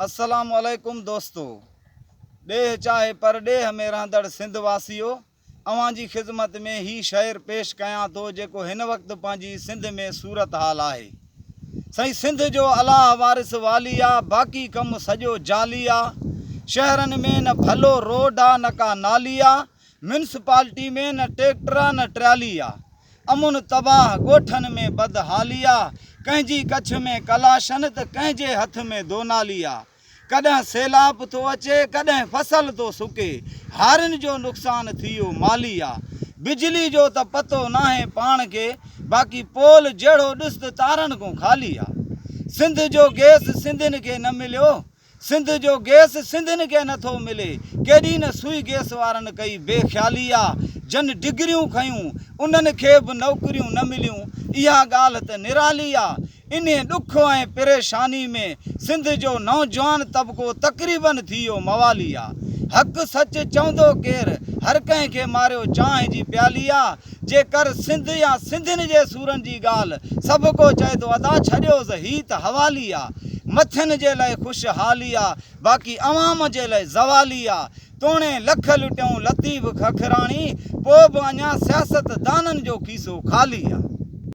السلام عليڪم دوستو ڏيهه چاهي پرڏيهه ۾ رهندڙ سنڌ واسيو اوهان جي خدمت ۾ هي شعر پيش ڪيان ٿو جيڪو هن وقت پنهنجي سنڌ ۾ صورت حال آهي سائين سنڌ جو الله وارث والي آ باقي ڪم سڄو جعلي آ شهرن ۾ نه ڀلو روڊ آ نه ڪا نالي آ ميونسپالٽي ۾ نه ٽيڪٽر آ نه ٽرالي آ امن تباهه ڳوٺن ۾ بدحالي آ ڪنهن جي ڪڇ ۾ ڪلاشن ته ڪنهن جي هٿ ۾ دونالي آ ڪڏهن سيلاب ٿو اچي، ڪڏهن فصل ٿو سڪي، هارين جو نقصان ٿيو مالي آ. بجلي جو ته پتو ناهي پاڻ کي، باقي پول جهڙو ڏس ته تارن کون خالي آ. سنڌ جو گئس سنڌين کي نه مليو، سنڌ جو گئس سنڌين کي نه ٿو ملي، ڪيڏي نه سوئي گئس وارن ڪئي بي خيالي آ. جن ڊگريون کنيون، انهن کي به نوڪريون نه مليون، اها ڳالهه ته نرالي آ. انهي ڏک ۽ پريشاني ۾ سنڌ جو نوجوان طبقو تقريبن ٿي ويو موالي آ. حق سچ چوندو ڪير، هر ڪنهن کي ماريو چانهه جي پيالي آ. جي ڪر سنڌ يا سنڌين جي سورن جي ڳالهه، سڀ ڪو چئي ٿو ادا ڇڏيوس هي ته حوالي آ. مٿين جي لئه خوش حالي آ، باقي عوام جي لئه زوالي آ. توڻي لک لٽيون لطيف ککراڻي، پوء به اڃا سياستدانن جو کيسو خالي آ.